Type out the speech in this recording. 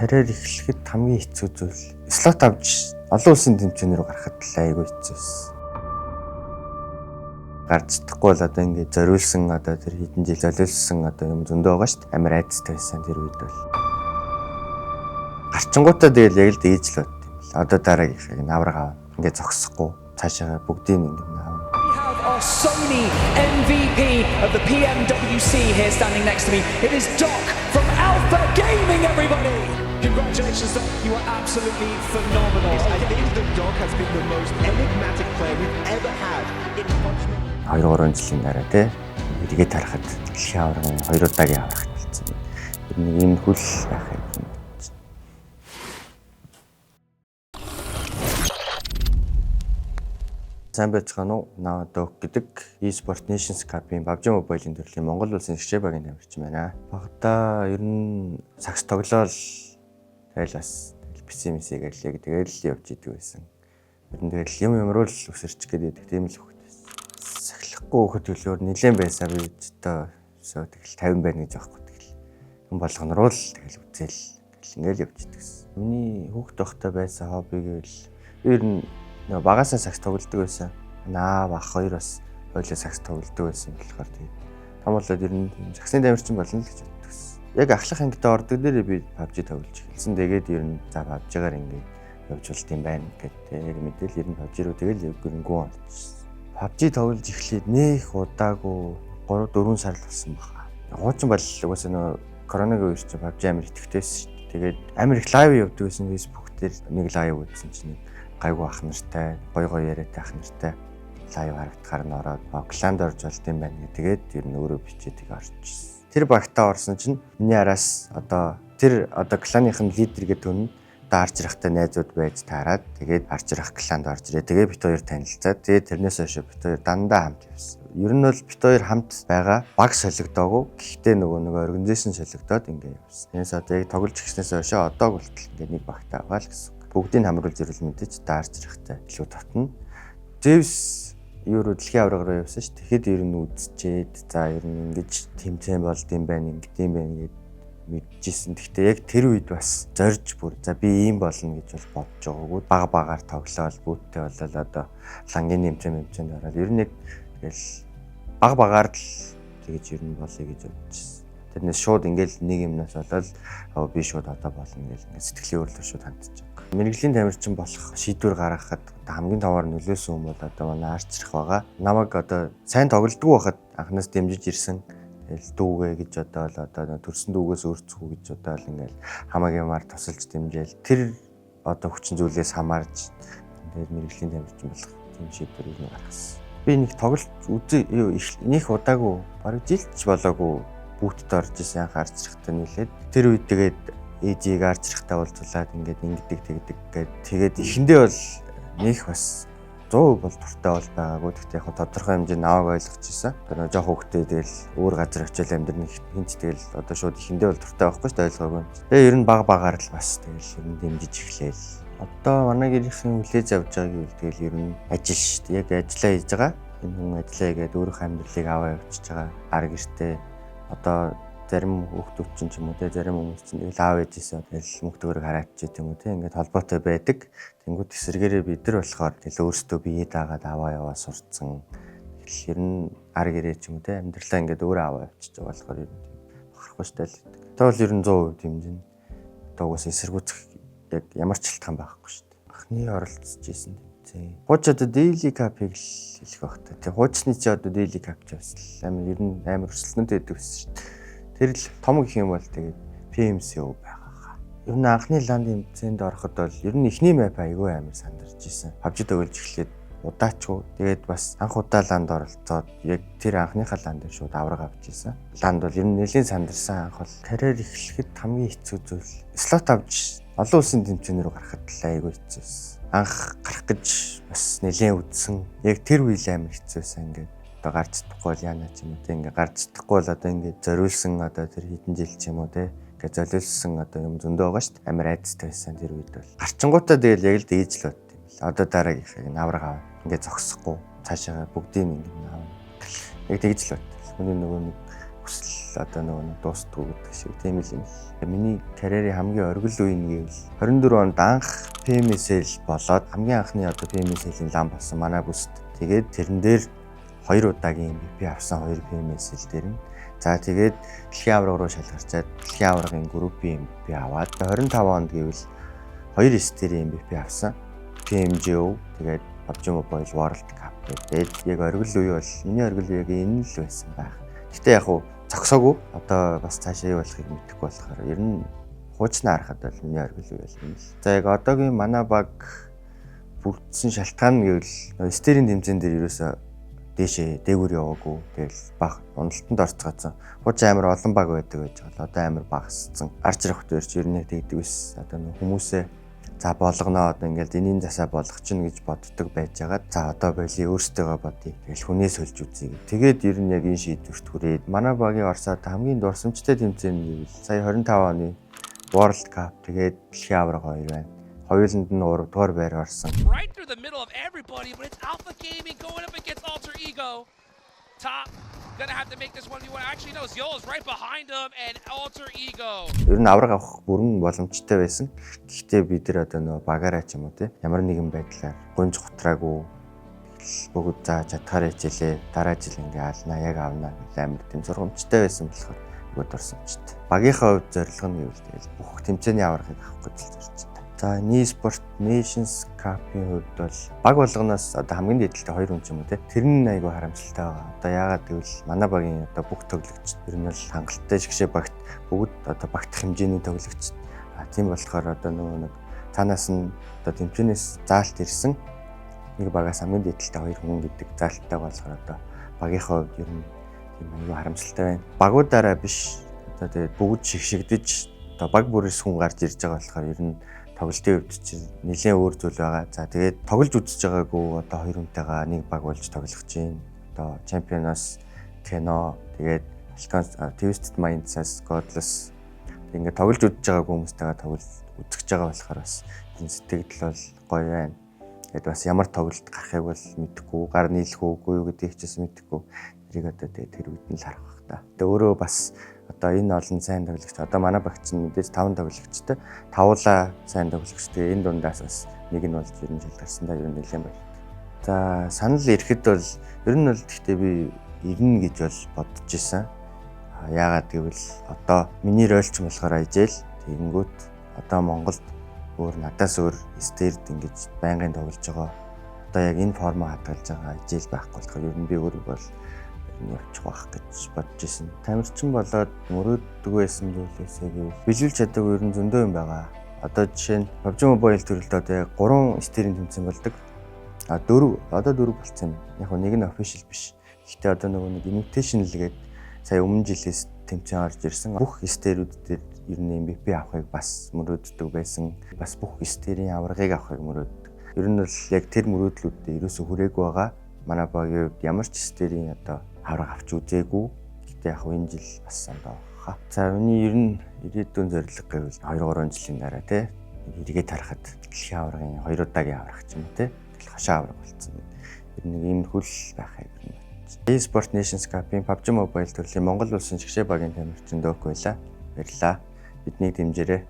Карьер эхлэхэд хамгийн хэцүү зүйл slot авч олон улсын тэмцээн рүү гарахад л айгүй хэцүү байсан. Гарч чадахгүй бол одоо ингээд зориулсан одоо тэр хэдэн жил золиулсан одоо юм зөндөө байгаа шүү дээ. Амар айдастай байсан тэр үед бол. Гарчингуудаа тэгэл яг л дээж л бод юм л. Одоо дараагийнхыг навраг авна. Ингээд зогсохгүй цаашаа бүгдийг ингээд авна. We have our Sony MVP of the PMWC here standing next to me. It is Doc from Alpha Gaming, everybody! Congratulations, Doc. You are absolutely phenomenal. I think the Doc has been the most enigmatic player we've ever had in PUBG. 2 3 жилийн дараа те эргээд харахад дэлхийн аваргын хоёр удаагийн аварга болсон. Тэр нэг ийм хөл байх юм. Сайн байцгаана уу? Наа Док гэдэг eSport Nations Cup-ын PUBG Mobile-ын төрлийн Монгол улсын шигшээ багийн тамирчин байна. Багадаа ер нь сагс тоглоол тэгэл бас тэгэл PC мисээ гэлээ тэгэл явж идэг байсан. Ер нь тэгэл юм юм руу л өсөрч гээд байдаг тийм л хөхт байсан. Сахилахгүй хөхт төлөөр нилээн байсан би одоо тэгэл 50 байна гэж аахгүй тэгэл юм болгоно руу л тэгэл үзэл тэгэл ингээл явж идэг гэсэн. Миний хүүхд байхдаа байсан хобби гэвэл ер нь нөгөө багасаа сагс тоглодог байсан. Наа бах хоёр бас хоёулаа сагс тоглодог байсан болохоор тэгээд том болоод ер нь тийм сагсны тамирчин болно л гэж боддог гэсэн. Яг ахлах ангид ордог дээр би PUBG тоглож эхэлсэн. Тэгээд ер нь за PUBG-гаар ингээд явж болд юм байна гэдэг яг мэдээл ер нь PUBG руу тэгэл гүрэнгүү орчихсон. PUBG тоглож эхлээд нэх удаагүй 3 4 сар л болсон баха. Хуучин бол угаасаа нөгөө коронагийн үеэр чинь PUBG амар идэвхтэй байсан шүү дээ. Тэгээд амар их live явдаг байсан Facebook дээр нэг live үзсэн чинь нэг гайгүй ах нартай, гой гой яриатай ах нартай live харагдахаар нь ороод clan д орж болд юм байна гэ. Тэгээд ер нь өөрөө бичээд тийг орчихсон. Тэр багтаа орсон чинь миний араас одоо тэр одоо clan ных нь лидер гэдэг нь одоо арч ирахтай найзууд байж таарад тэгээд арч ирах clan д орж ирээ. Тэгээд бит хоёр танилцаад тэгээд тэрнээс хойш бит хоёр дандаа хамт явсан. Ер нь бол бит хоёр хамт байгаа баг солигдоогүй. Гэхдээ нөгөө нэг organization солигдоод ингээ явсан. Тэрнээс одоо яг тоглож эхэлснээс хойш одоо хүртэл ингээ нэг багтаа байгаа л гэсэн. Бүгдийг хамруулж ирвэл мэдээж даарч ирэхтэй илүү татна. Зевс юу руу дэлхийн аварга руу явсан ш. Тэгэхэд ер нь үзчихэд за ер нь ингэж тэмцээн болд юм байна, ингэдэм байх гэд мэдчихсэн. Гэхдээ яг тэр үед бас зорж бүр за би ийм болно гэж бол бодож байгаагүй. Баг багаар тоглоол бүүттэй болол одоо лангийн нэмцэн нэмцэнд ороод ер нь яг тэгэл баг багаар л тэгэж ер нь болъё гэж бодчихсон. Тэрнээс шууд ингээл нэг юмнаас болоод би шууд одоо болно гэл ингээд сэтгэлийн өөрлөлт шууд хандчих. Мэргэжлийн тамирчин болох шийдвэр гаргахад хамгийн товоор нөлөөсөн юм бол одоо манай арчрах байгаа. Намайг одоо сайн тоглодгүй байхад анхнаас дэмжиж ирсэн. Тэгэл дүүгээ гэж одоо л одоо төрсөн дүүгээс өөрцгүү гэж одоо л ингээл хамаг юмар тусалж дэмжээл. Тэр одоо хүчин зүйлээс хамаарч тэгэл мэргэжлийн тамирчин болох тийм шийдвэрийг нь гаргасан. Би нэг тоглолт үзээ нэг удаагүй бараг жилч болоогүй бүүтд орж исэн анх арчрахтай нийлээд тэр үед тэгээд ээжийг арчрахтай уулзуулаад ингээд ингэдэг тэгдэг гээд тэгээд эхэндээ бол нэх бас 100% бол дуртай бол байгаагүй. Гэхдээ яг тодорхой хэмжээнд намайг ойлгож исэн. Тэр нөгөө жоох хүүхдээ тэгэл өөр газар очил амьдрна хинч тэгэл одоо шууд эхэндээ бол дуртай байхгүй шүү дээ ойлгоогүй. Тэгээ ер нь баг багаар л бас тэгэл ер нь дэмжиж эхлээл. Одоо манай гэрийнхэн хүлээж авч байгааг гэвэл тэгэл ер нь ажил шүү дээ. Яг ажиллаа хийж байгаа. Энэ хүн ажиллаа хийгээд өөрийнхөө амьдралыг аваа явуулчихж байгаа. Ар гэртээ одоо зарим хүүхдүүд чинь ч юм уу те зарим хүмүүс чинь тэгэл аав ээжээсээ тэгэл мөнгө төгрөг хараад ч юм уу те ингээд холбоотой байдаг. Тэнгүүд эсэргээрээ бид нар болохоор тэгэл өөрсдөө бие даагаад аваа яваа сурцсан. Тэгэл ер нь ар гэрээ ч юм уу те амьдралаа ингээд өөрөө аваа явчихж байгаа болохоор ер нь тийм бахархгүй штэ л гэдэг. Тэгвэл ер нь 100% дэмжинэ. Одоо угаасаа эсэргүүцэх яг ямар ч шалтгаан байхгүй штэ. Анхны оролцож исэн тэмцээн. Хууч одоо Daily Cup-ыг л хэлэх байх та. Тэг хуучны чи одоо Daily Cup ч бас л амар ер нь амар өрсөлдөнтэй байдаг байсан шүү дээ. Тэр л том гэх юм бол тэгээд PMCO байгаа хаа. Ер нь анхны LAN тэмцээнд ороход бол ер нь эхний map айгүй амар сандарч исэн. PUBG тоглож эхлээд удаачгүй. Тэгээд бас анх удаа LAN д оролцоод яг тэр анхныхаа LAN дээр шууд авраг авч исэн. LAN д бол ер нь нэлийн сандарсан анх бол карьер эхлэхэд хамгийн хэцүү зүйл slot авч олон улсын тэмцээн рүү гарахад л айгүй хэцүү байсан. Анх гарах гэж бас нэлийн үдсэн. Яг тэр үе л амар хэцүү байсан ингээд одоо гарч чадахгүй бол яана ч юм уу те ингээд гарч чадахгүй бол одоо ингээд зориулсан одоо тэр хэдэн жил ч юм уу те ингээд золиулсан одоо юм зөндөө байгаа шүү дээ. Амар айдастай байсан тэр үед бол. Гарчингуудаа тэгэл яг л дээж л бод юм л. Одоо дараагийнхыг навраг авна. Ингээд зогсохгүй цаашаа бүгдийг ингээд авна. Яг тэгж л бод. Хүний нөгөө нэг Хүсэл одоо нөгөө нэг дуустдаггүй гэдэг шиг тийм л юм л. Миний карьерийн хамгийн оргил үе нь гэвэл 24 онд анх PMSL болоод хамгийн анхны одоо PMSL-ийн лам болсон манай бүст. Тэгээд тэрэн дээр хоёр удаагийн MVP авсан, хоёр PMSL дээр нь. За, тэгээд дэлхийн аварга руу шалгарчаад дэлхийн аваргын группийн MVP аваад, 25 онд гэвэл хоёр S tier-ийн MVP авсан. PMGO, тэгээд PUBG Mobile World Cup гэдэг. Яг оргил үе бол миний оргил үе яг энэ л байсан байх. Гэтэ яг уу зогсоогүй. Одоо бас цаашаа юу болохыг мэдэхгүй болохоор ер нь хуучнаа харахад бол миний оргил үе бол энэ л. За, яг одоогийн манай баг бүрдсэн шалтгаан гэвэл S tier-ийн тэмцээн дээр ерөөсөө дээшээ дээгүүр яваагүй. Тэгэл баг уналтанд орцгоцсон. Хуучин амар олон баг байдаг байж байгаа. Одоо амар багассан. Арч ирэх дээр чи ер нь яг тэгдэг биш. Одоо нөх хүмүүсээ за болгоно, одоо ингээл энийн засаа болгочихно гэж боддог байжгаад, за одоо болий, өөрсдөө бодъё. Тэгэл хүнээ сольж үзье. Тэгээд ер нь яг энэ шийдвэрт хүрээд манай багийн орсоод хамгийн дурсамжтай тэмцээн гэвэл сая 25 оны World Cup, тэгээд дэлхийн аварга хоёр байна. Хоёуланд нь 3 дугаар байр орсон. Right through the middle of everybody, but it's Alpha Gaming going up against Alter Ego. Top gonna have to make this 1v1. Actually, no, Ziola is right behind him, and Alter Ego. Ер нь аварга авах бүрэн боломжтой байсан. Гэхдээ бид нар одоо нөгөө багаараа ч юм уу, те, ямар нэгэн байдлаар гунж гутраагүй. Тэгэл бүгд за чадхаар хичээлээ, дараа жил ингээ алнаа, яг авнаа гэл амар тийм сургамжтай байсан болохоор айгүй дурсамжтай. Багийнхаа хувьд зорилго нь гэвэл тэгэл бүх тэмцээний аваргыг авах гэж зорж байна. За, Esport Nations Cup-ийн хувьд бол баг болгоноос одоо хамгийн дээдэлтэй хоёр хүн ч юм уу, те. Тэр нь айгүй харамсалтай байгаа. Одоо яагаад гэвэл манай багийн одоо бүх тоглогчид ер нь бол хангалттай шигшээ багт бүгд одоо багтах хэмжээний тоглогчид. А тийм болохоор одоо нөгөө нэг цаанаас нь одоо тэмцээнээс заалт ирсэн нэг багаас хамгийн дээдэлтэй хоёр хүн гэдэг заалттай болохоор одоо багийнхаа хувьд ер нь тийм айгүй харамсалтай байна. Багуудаараа биш, одоо тэгээд бүгд шигшигдэж одоо баг бүрээс хүн гарч ирж байгаа болохоор ер нь тоглолтын хувьд чинь нэлээд өөр зүйл байгаа. За, тэгээд тоглож үзэж байгаагүй одоо хоёр хүнтэйгээ нэг баг болж тоглох чинь. Одоо Champion-оос Keno, тэгээд Falcons, Twisted Minds-аас Godless, ингээд тоглож үзэж байгаагүй хүмүүстэйгээ тоглож үзэж байгаа болохоор бас энэ сэтгэгдэл бол гоё байна. Тэгээд бас ямар тоглолт гарахыг бол мэдэхгүй, гар нийлэх үгүй юу гэдгийг ч гэсэн мэдэхгүй. Тэрийг одоо тэгээд тэр үед нь л харах бах та. Тэгээд өөрөө бас одоо энэ олон сайн тоглогч, одоо манай багч нь мэдээж 5 тоглогчтой, тавуулаа сайн тоглогч. Тэгээ энэ дундаас бас нэг нь болж ер нь шалгарсан да, ер нь нэлээд баяртай. За, санал ирэхэд бол ер нь бол гэхдээ би ирнэ гэж бол бодож исэн. Яагаад гэвэл одоо миний role ч болохоор IGL, тэгэнгүүт одоо Монголд өөр надаас өөр S tier-д ингэж байнгын тоглож байгаа. Одоо яг энэ формоо хадгалж байгаа IGL байхгүй болохоор ер нь би өөрийгөө бол нь явчих байх гэж бодож исэн. Тамирчин болоод мөрөөддөг байсан зүйлээсээ гэвэл биелүүлж чадаагүй ер нь зөндөө юм байгаа. Одоо жишээ нь PUBG Mobile төрөлд одоо яг 3 S tier-ийн тэмцээн болдог. А, дөрөв, одоо дөрөв болцсон юм. Яг нэг нь official биш. Гэхдээ одоо нөгөө нэг invitation л гээд сая өмнө жилээс тэмцээн орж ирсэн. Бүх S tier-үүд дээр ер нь MVP авахыг бас мөрөөддөг байсан. Бас бүх S tier-ийн аваргыг авахыг мөрөөддөг. Ер нь бол яг тэр мөрөөдлүүдэд ерөөсө хүрээгүй байгаа. Манай багийн хувьд ямар ч S tier-ийн одоо аварга авч үзээгүй. Гэтэ яг энэ жил бас сандаа хаа. За, миний ер нь ирээдүйн зорилго гэвэл 2 3 жилийн дараа, те, эргээд харахад дэлхийн аваргын хоёр удаагийн аварга ч юм уу, те, тэгэл хошоо аварга болцсон. Ер нь нэг иймэрхүү л байхыг ер нь бодож. Esport Nations Cup-ын PUBG Mobile төрлийн Монгол улсын шигшээ багийн тамирчин Дөк байлаа. Баярлалаа. Биднийг дэмжээрэй.